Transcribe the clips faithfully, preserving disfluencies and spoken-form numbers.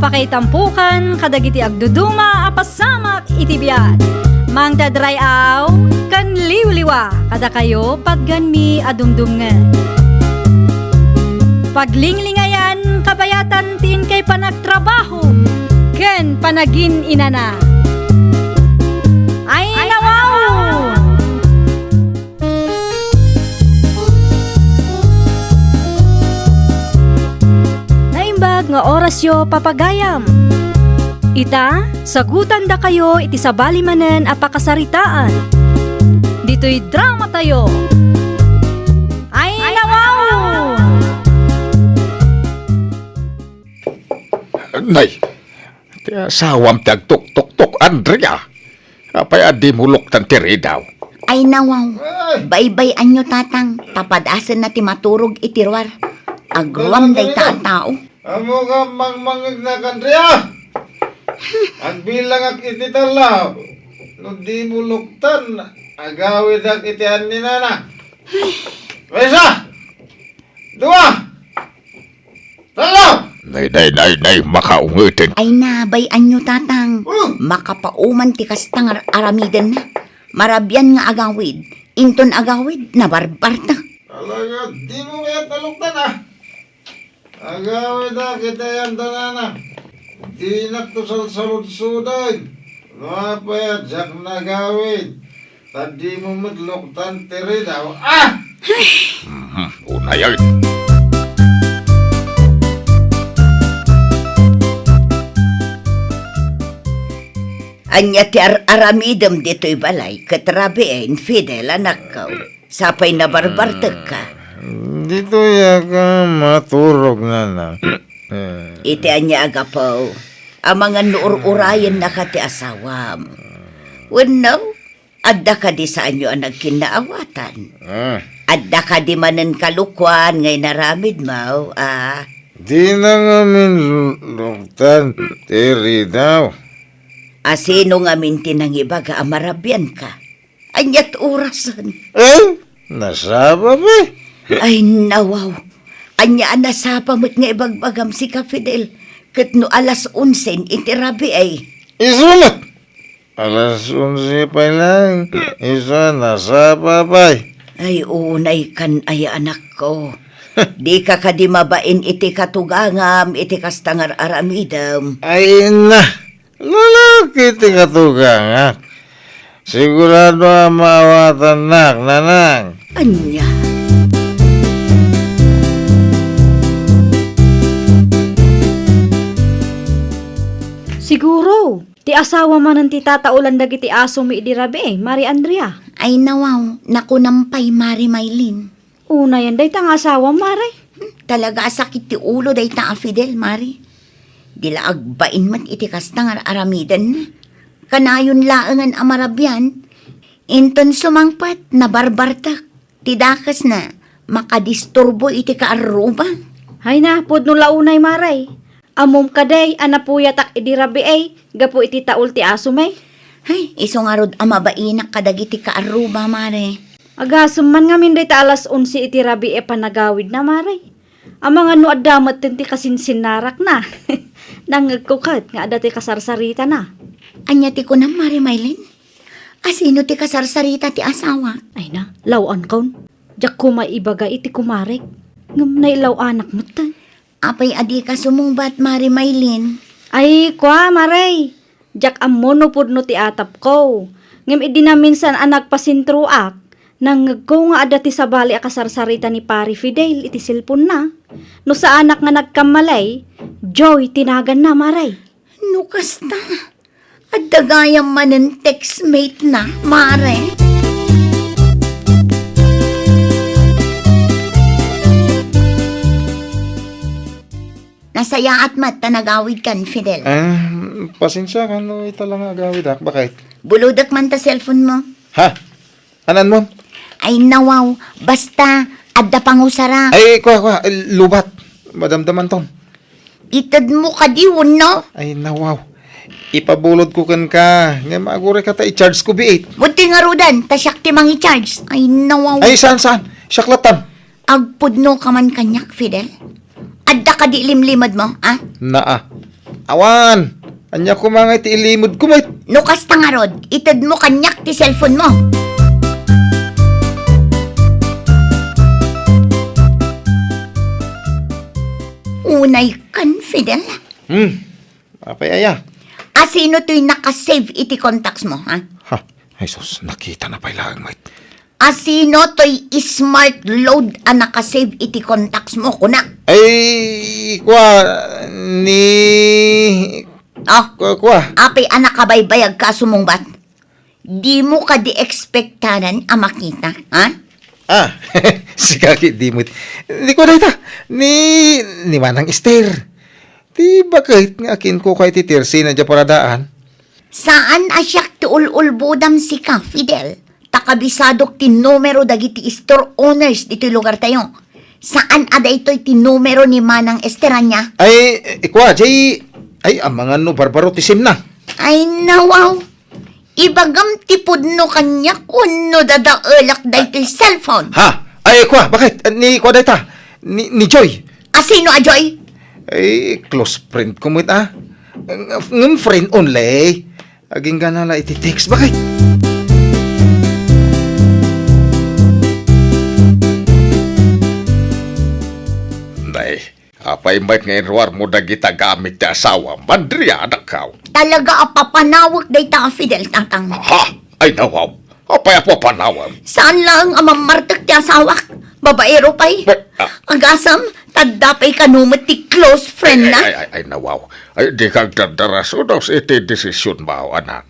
Pakaitampokan kadagiti agduduma a pasamak iti biag. Mangted ray-aw ken liwliwa kadakayo patganmi a dumdumngeg. Paglinglingayan kabayatan ti inkay panagtrabaho ken panagin-inana. Ay, nawaw! Naimbag nga orasyo, papagayam. Ita, sagutandakayo iti sabali manen a pakasaritaan. Ditoy dramatayo. Ay, nawaw! Nay, ti asawam ti agtuktoktok, Andrea. Apay a dimo luktan ti ridaw? Ay, nawaw. Ay! Baybay-anyo, Tatang, ta padasenna ti maturog iti ruar. Agruam dayta a tao. Ammok a mangmangngegnak, Andrea. Agbilangak iti tallaw. No dimo luktan, agawidak iti anninana. Maysa! Dua! Tatlo! Nay, nay, nay, nay, makaungeten. Ay, nabaybay-anyo, Tatang. Hmm. Makapauman ti kasta nga ar-, aramidenna. Marabian nga agawid. Inton agawid, nabarbartek. Talaga, dimo kayat naluktan, a. Agawidak iti andanana. Dinakto salsaludsoden. No apay a diak nagawid. Ta dimo met luktan ti ridaw. Ah! Mhm, unayen. Ania ti ar-aramidem ditoy balay ket rabiin, Fidel, anakko? Sapay nabarbartekka. Ditoyak a maturog, nanang. Iti ania a gapu? Amangan no ur-urayennaka ti asawam. Wenno, adda kadi saanyo a nagkinnaawatan? Ah. Adda kadi manen kalukoan nga inaramidmo, a? Dina ngamin lu-, luktan ti ridaw. A sino ngamin ti nangibaga a marabianka? Aniat orasen? Eh, nasapa, be? Ay, nawaw. Ania a nasapa met nga ibagbagam sika, Fidel? Ket no alas onse iti rabii, ay. Isu met! Alas onse pay laeng, isu a nasapa pay. Ay, unay kan aya, anakko. Dika kadi mabain iti katugangam iti kasta nga ar-aramidem? Ay, na! Lalaki ti katugangak. Sigurado a maawatannak, nanang. Ania? Siguro, ti asawa manen ti tataolan dagiti asomi idi rabii, Mari Andrea. Ay, nawaw, nakunam pay, Mari Maylin. Unayen dayta nga asawam, Mari. Hmm, talaga a sakit ti ulo dayta a Fidel, Mari. Di la agbain met iti kasta nga ar-aramidenna. Kanayon laengen a marabian. Inton sumangpet, nabarbartek. Ti dakesna, makadisturbo iti kaarruba. Ay na, pudno la unay, Mari. Ammom kadi a napuyatak idi rabii gapu iti taol ti asomi? Ay, isu ngarud a mabainak kadagiti kaarruba, Mari. Agasem man ngamin dayta alas onse iti rabii a panagawidna, Mari. Amangan no adda metten ti kasinsinnarakna. Nangngegko ket nga adda ti kasarsaritana. Ania ti kunam, Mari Maylin? A sino ti kasarsarita ti asawak? Ay na, law-ankon. Diak koma ibaga iti kumarek. Ngem nailaw-anak metten. Apay a dika sumungbat, Mari Maylin? Ay, kua, Mari. Diak ammo no pudno ti atapko. Ngem idi naminsan a nagpasentroak, nangngegko nga adda ti sabali a kasarsarita ni Pari Fidel iti cellphone-na. No saanak nga nagkammalay, Joy ti naganna, Mari. No kasta, adda gayam manen textmate-na, Mari. Nasayaat met ta nagawidkan, Fidel. Ah, pasensiakan no ita la nga agawidak, baket? Bulodek man ta cellphone-mo. Ha? Ananmo? Ay, nawaw. Basta, adda pangusara. Ay, kua, kua. Lubat. Madamdamanton. Itedmo kadi wenno? Ay, nawaw. Ipabulodko kenka. Ngem agurayka ta i-charge-ko biit. Wen ti ngaruden, ta siak ti mangi-charge. Ay, nawaw. Ay, saan, saan? Siak lattan. Agpudnoka man kaniak, Fidel? Adda kadi limlimedmo, a? Naa. Awan! Ania koma nga iti ilimudko met? No kasta ngarud, itedmo kaniak ti cellphone mo. Unay kan, Fidel. Hmm. Apay aya? Asino toy naka-save iti contacts mo, ha? Ha? Ay sus, nakita na pay laeng met. Asino toy smart load a naka-save iti contacts mo, kuna? Ay, kua, ni Oh, kua, kua. Apay a nakabaybayag ka a sumungbat? Dimo kadi ekspektaran a makita, ha? Ah, sika ketdi met. Ni kua dayta, ni, ni Manang Ester. Ti baket nga akinkuka iti tersi na dia paradaan. Saan a siak ti ul-ulbodam sika, Fidel. Ta kabisadok ti numero dagiti store owners ditoy lugartayo. Saan a daytoy ti numero ni Manang Ester, ania? Ay, ikua, jay, ay, amangan no barbaro ti simna. Ay, nawaw. Ibagam ti pudno kaniak wenno dadaelak daytoy cellphone. Ha? Ay, kua, baket? Ni kua dayta? Ni, ni Joy? Asino a Joy? Ay, close friend ko met, ah. Ng-, ngem friend only. Agingga na la iti text, baket? Nay, apay met nga inruarmo dagita gamit ti asawam? Mandria, anakkaw. Talaga a papanawek dayta a Fidel, tatang. Ha? Ay, nawaw. Apay a papanawem? Saan laeng a mammartek ti asawak? Babaero pay. But, ah, agasem, tadda pay kano met ti close friend na. Ay, ay, ay, ay, nawaw. Ay, dika agdardarasudos iti desisionmo, anak.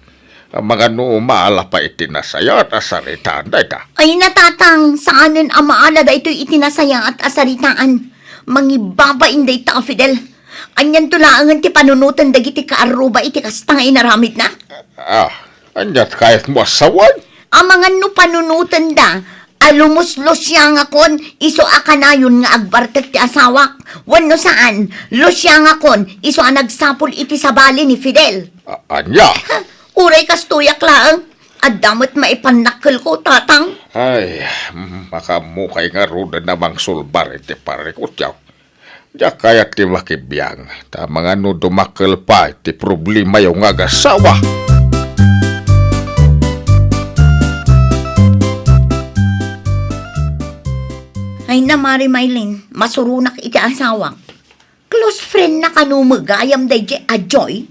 Amangan no maala pay iti nasayaat a saritaan dayta. Ay, natatang, saanen a maala daytoy iti nasayaat a saritaan. Mangibabain dayta a Fidel. Anianto laengen ti panunoten dagiti kaarruba iti kasta nga inaramidna? Ah, aniat kayatmo a sawen? Amangan no panunotenda a lumuslusiangakon isu a kanayon nga agbartek ti asawak, wenno saan, lusiangakon isu a nagsapul iti sabali ni Fidel. A-, ania? Ha, uray kastoyak laeng, adda met maipannakkelko, tatang. Ay, makaammo kay ngaruden a mangsulbar iti parikutyo. Diak kayat ti makibiang, ta amangan no dumakkel pay ti problemayo nga agasawa. Ay na, Mari Maylin, masuronak iti asawak. Close friend na kano met gayam daydiay a Joy?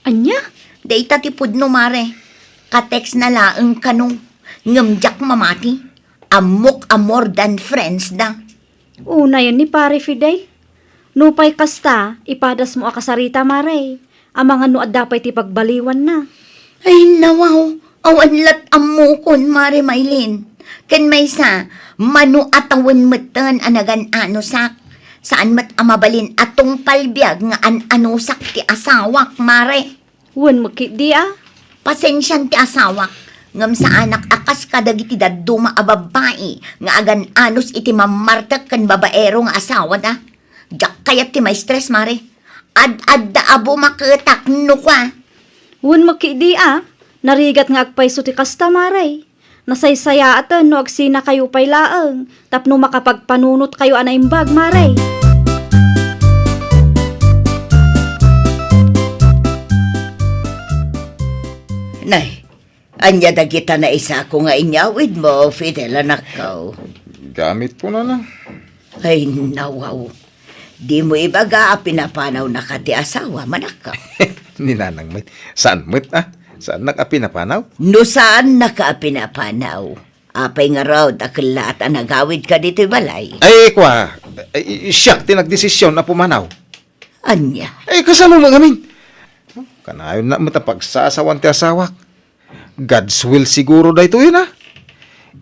Ania? Dayta ti pudno, Mare. Ka-text na laeng kano, ngem diak mamati. Ammok a more than friends da. Unayen ni Pare Fidel. Nupay kasta, ipadasmo a kasarita, Mare. Amangan no adda pay ti pagbaliwanna. Ay, nawaw. Awan lat ammokon, Mare Maylin. Ken maysa, mano a tawen metten a nagan-anusak. Saan met a mabalin a tungpal biag nga an-anusak ti asawak, Mare. Wen met ketdi a. Pasensian ti asawak, ngem saanak a kas kadagiti dadduma a babbai nga agan-anus iti mammartek ken babaero nga asawada. Diak kayat ti maistres, Mare. Ad-adda a bumaketak no kua. Wen met ketdi a, narigat nga agpayso ti kasta, Mare. Nasaysayaaten no agsinakayo pay laeng tapno makapagpanunotkayo a naimbag, Mare. Nay, ania dagita naisako nga inyawidmo, Fidel, anakko? Gamitko, Nanang. Ay, nawaw. Dimo ibaga a pinapanawnaka ti asawam, anakko? Ni Nanang met. Saan met, ah? Saannak a pinapanaw? No saannaka a pinapanaw, apay ngarud a kellaat a nagawidka ditoy balay? Ay, kua, ay, siak ti nagdesisyon a pumanaw. Ania? Ay, kasano met ngamin? Kanayon na met a pagsasawan ti asawak. God's will siguro daytoy na.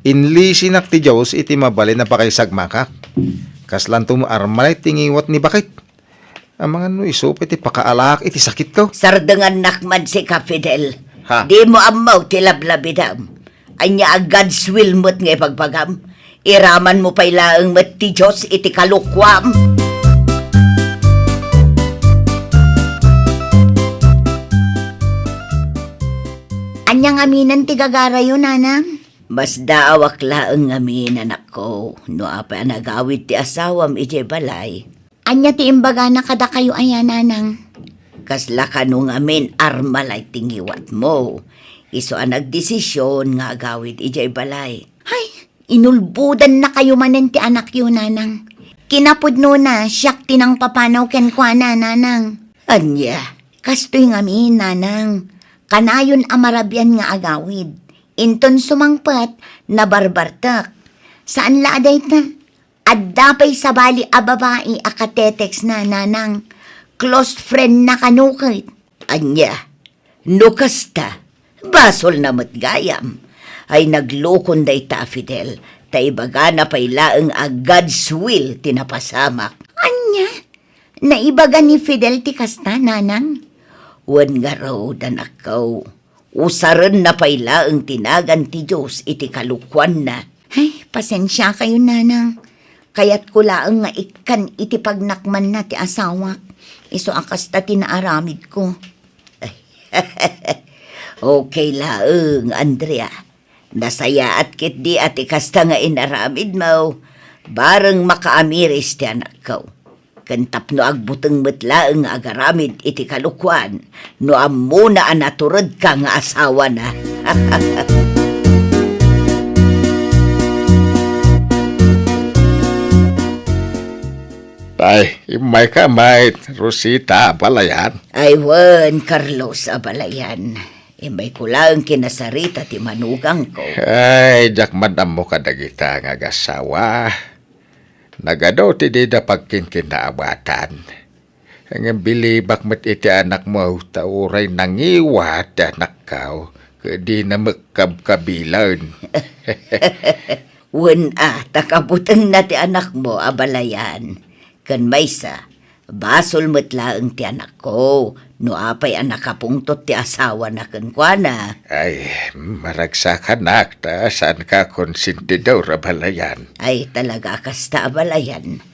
Inlisinak ti Dios iti mabalin a pakaisagmakak. Kaslanto met armalay ti ngiwat ni baket. Amangan no isu pay ti pakaalaak iti sakitko. Sardengannak man sika, Fidel. Ha? Dimo ammo ti lablabidam. Ania a God's will met nga ibagbagam? Iramanmo pay laeng met ti Dios iti kalokuam. Ania ngaminen ti gagarayo, Nanang? Masdaawak laeng ngamin, anakko, no apay a nagawid ti asawam idiay balay. Ania ti imbagana kadakayo aya, Nanang? Kasla kano ngamin arma laeng ti ngiwatmo. Isu a nagdesision nga agawid idiay balay. Hay, inulbodannakayo manen ti anakyo, nanang. Kinapudnona, siak ti nangpapanaw kenkuana, nanang. Ania? Kastoy ngamin, nanang. Kanayon a marabian nga agawid. Inton sumangpet, nabarbartek. Saan la a dayta? Adda pay sabali a babai a kateteksna, nanang. Close friend na kano ket. Ania? No kasta, basolna met gayam. Ay, naglukon dayta a Fidel, ta ibagana pay laeng a God's will ti napasamak. Ania? Naibaga ni Fidel ti kasta, nanang? Wen ngarud, anakko. Usarenna pay laeng ti nagan ti Dios iti kalokuanna. Ay, pasensiakayo, nanang. Kayatko laeng nga ikkan iti pagnakmanna ti asawak. Isu a kasta ti naaramidko. Okay laeng, Andrea. Nasayaat ketdi a ti kasta nga inaramidmo. Bareng makaamiris ti anakko. Ken tapno agbuteng met laeng nga agaramid iti kalokuan, no ammona a naturedka nga asawana. Tay, immayka met, Rosita, abalayan. Ay wen, Carlos, abalayan. Immayko laeng kinasarita ti manugangko. Ay, diak man ammo kadagita nga agasawa. Nagadu ti dida pagkinkinnaawatan. Ngem bilibak met iti anakmo, ta uray nangiwat ti anakko, ket dina met kabkabilen. Wen a, ta kabutengna ti anakmo, abalayan. Ken maysa, basol met laeng ti anakko, no apay a nakapungtot ti asawana kenkuana. Ay, maragsakanak, ta saanka a konsentidor, abalayan. Ay, talaga a kasta, abalayan.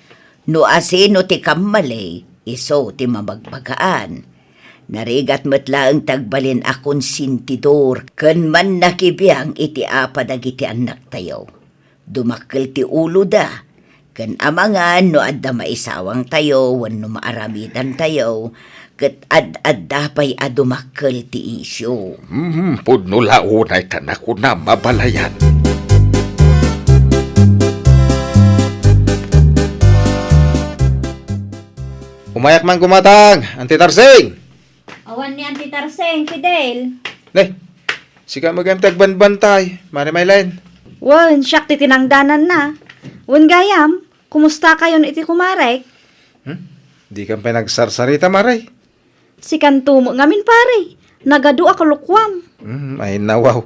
No asino ti kammali, isu ti mabagbagaan. Narigat met laeng ti agbalin a konsentidor ken mannakibiang iti apa dagiti annaktayo. Dumakkel ti uloda, ken amangan no adda maisawangtayo wenno maaramidantayo, ket ad-adda pay a dumakkel ti isyu. Hmm, pudno la unay ta nakunam, abalayan. Umayak man gumatang, Auntie Tarsing! Awan ni Auntie Tarsing, Fidel. Ne, sika met gayam ti agbanbantay, Mare Maylen. Wen, siak ti tinangdananna. Wen gayam, kumustakayon iti kumarek? Hmm? Dikam pay nagsarsarita, Mare? Sikanto met ngamin, pare. Nagadu a kalokuam. Hmm, ay nawaw.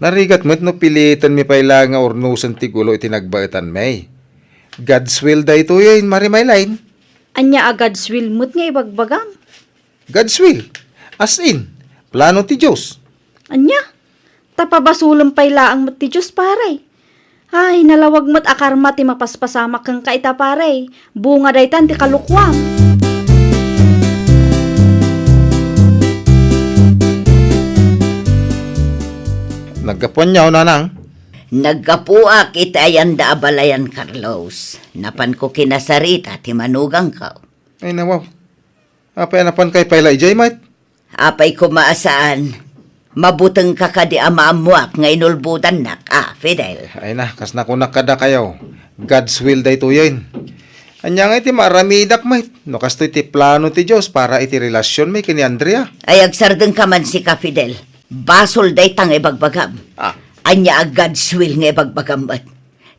Narigat met no pilitenmi pay la nga urnosen ti gulo iti nagbaetanmi. God's will daytoyen, Mare Maylen. Ania a God's will met nga ibagbagam? God's will. As in, plano ti Dios. Ania? Ta pabasolem pay laeng met ti Dios, pare. Ay, nalawag met a karma ti mapaspasamak kenka ita, pare. Bunga daytan ti kalokuam. Naggapuanyo, nanang? Naggapuak iti ayanda a balayan, Carlos. Napanko kinasarita ti manugangko. Ay, nawaw. Apay a napankay pay la idiay met? Apay koma a saan, mabutengka kadi a maammoak nga inulbodannak, a, Fidel? Ay na, kas nakunak kadakayo, God's will daytoyen. Ania ngay ti maaramidak met no kastoy ti plano ti Dios para iti relasionmi ken ni Andrea? Ay, agsardengka man sika, Fidel. Basol dayta nga ibagbagam. Ah. Ania a God's will nga ibagbagam met?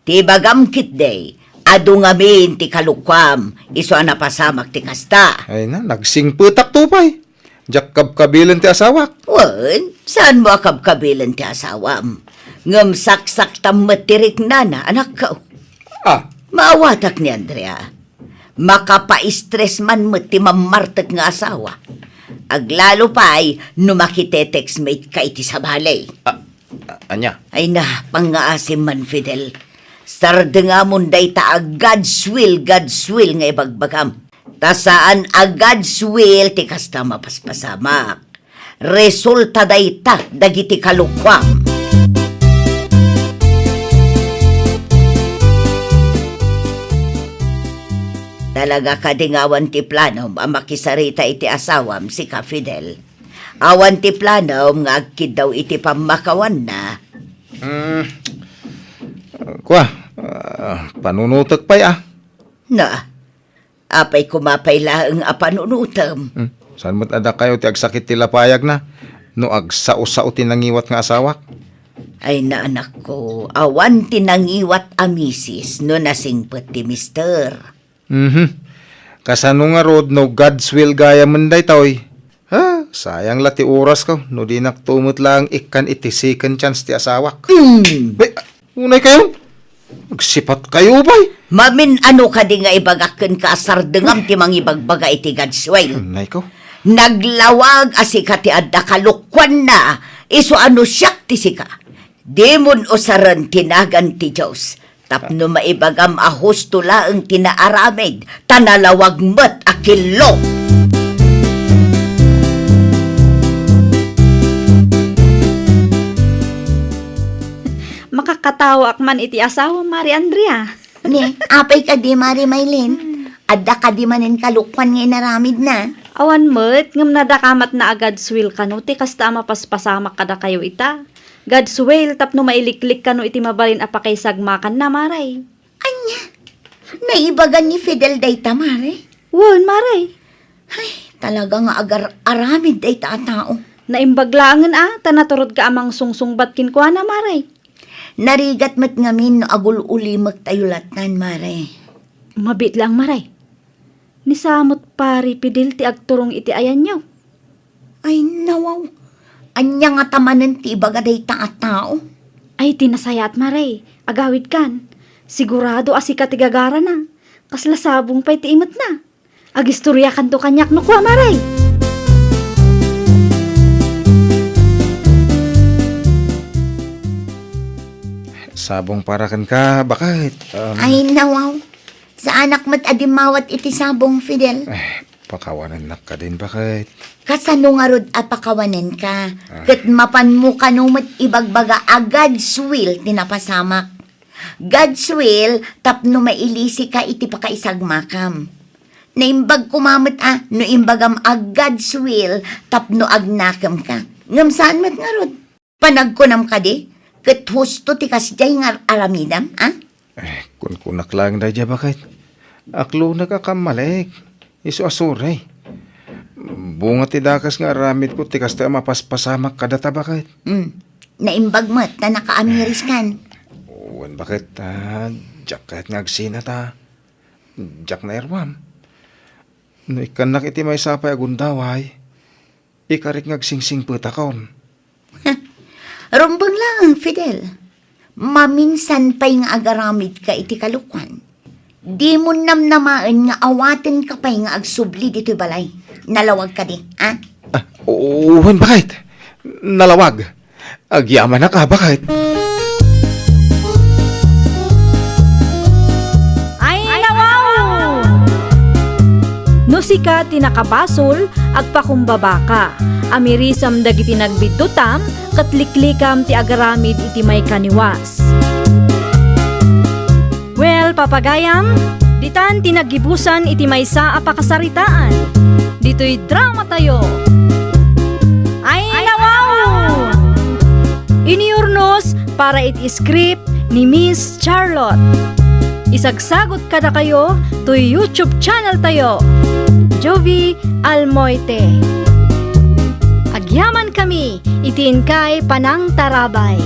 Ti ibagam ketdi, adu ngamin ti kalokuam, isu a napasamak ti kasta. Ay na, nagsingpetak to pay. Diak kabkabilen ti asawak. Wen, saanmo a kabkabilen ti asawam? Ngem saksaktam met ti riknana, anakko. Ah. Maawatak ni Andrea. Makapa-stress man met ti mammartek nga asawa. Aglalo pay no makitetext met ka iti sabali. Ah, A-, ania? Ay na, pangngaasim man, Fidel. Sardengamon dayta a God's will, God's will nga ibagbagam. Ta saan a God's will ti kasta mapaspasamak. Resulta dayta dagiti kalokuam. Talaga kadi nga awan ti planom a makisarita iti asawam, sika, Fidel? Awan ti planom nga agkiddaw iti pammakawanna? Mm. Kua, ah, panunutek pay, ah. Na, apay koma pay laeng a panunutem? Hmm. Saan met a dakayo ti agsakit ti lapayagna no agsao-sao ti nangiwat nga asawak? Ay, na, anakko, awan ti nangiwat a misis no nasingpet ti mister. Mhm. Kasano ngarud no God's will gayamen daytoy? Ha, sayang la ti orasko no dinak to met laeng ikkan iti second chance ti asawak. Mm. Be, unay kayo? Agsipat kayo, bay. Mamin-ano kadi nga ibagak kenka a sardengam ti mangibagbaga iti God's will? Unay ko. Naglawag a sika ti adda kalokuanna, isu a no siak ti sika. Dimon usaren ti nagan ti Dios, tapno maibagam a husto laeng ti naaramid, ta nalawag met a killo. Makakatawaak man iti asawa, Mari Andrea. Ni, apay kadi, Mari Maylin? Adda kadi manen kalokuan nga inaramidna? Awan met, ngem nadakamatna a God's will kano ti kasta a mapaspasamak kadakayo ita. God's will tapno mailiklik kano iti mabalin a pakaisagmakanna, Mari. Ania? Naibagan ni Fidel dayta, Mari? Wen, Mari. Ay, talaga nga agar-aramid dayta a tao. Naimbag laengen a, ta naturodka a mangsungsungbat kenkuana, Mari. Narigat met ngamin no agul-ulimektayo lattan, Mari. Mabiit laeng, Mari. Ni sa met Pari Fidel ti agturong iti ayanyo. Ay, nawaw. Ania ngata manen ti ibaga dayta a tao? Ay, ti nasayaat, Mari. Agawidkan. Sigurado a sika ti gagarana. Kasla sabong pay ti imetna. Agistoriakanto kaniak no kua, Mari. Sabong para kenka, baket. Um, Ay, nawaw. Saanak met a dimmawat iti sabong, Fidel. Eh, pakawanennak kadin, baket. Kasano ngarud a pakawanenka? Ah. Ket mapanmo kano met ibagbaga a God's will ti napasamak. God's will tapno mailisika iti pakaisagmakam. Naimbag koma met a no imbagam a God's will tapno agnakemka. Ngem saan met ngarud? Panagkunam kadi, ket husto ti kasdiay nga aramidam, a? Eh, kunkunak laeng daydiay, baket. Aklonek a kammalik. Isu a sorry. Bunga ti dakes nga aramidko ti kasta a mapaspasamak kadata, baket. Hmm. Naimbag met ta nakaamiriskan. Wen, baket, ah, diak kayat nga agsina ta diak nairuam. No ikkannak iti maysa pay a gundaway, ikarik nga agsingsingpetakon. Rumbeng laeng, Fidel. Maminsan pay nga agaramidka iti kalokuan. Dimon namnamaen nga awatenka pay nga agsubli ditoy balay. Nalawag kadi, a? Ah, wen, baket. Nalawag. Agyamanak a, baket. Ay, nawaw! No sika ti nakabasol, agpakumbabaka. Amirisam dagiti nagbiddutam, ket liklikam ti agaramid iti maikaniwas. Well, papagayam, ditan ti naggibusan iti maysa a pakasaritaan. Ditoy dramatayo. Ay, nawaw! Iniurnos para iti script ni Miss Charlotte. Isagsagot kadakayo toy YouTube channel tayo, Jovie Almoite. Agyaman kami iti inkay panangtarabay.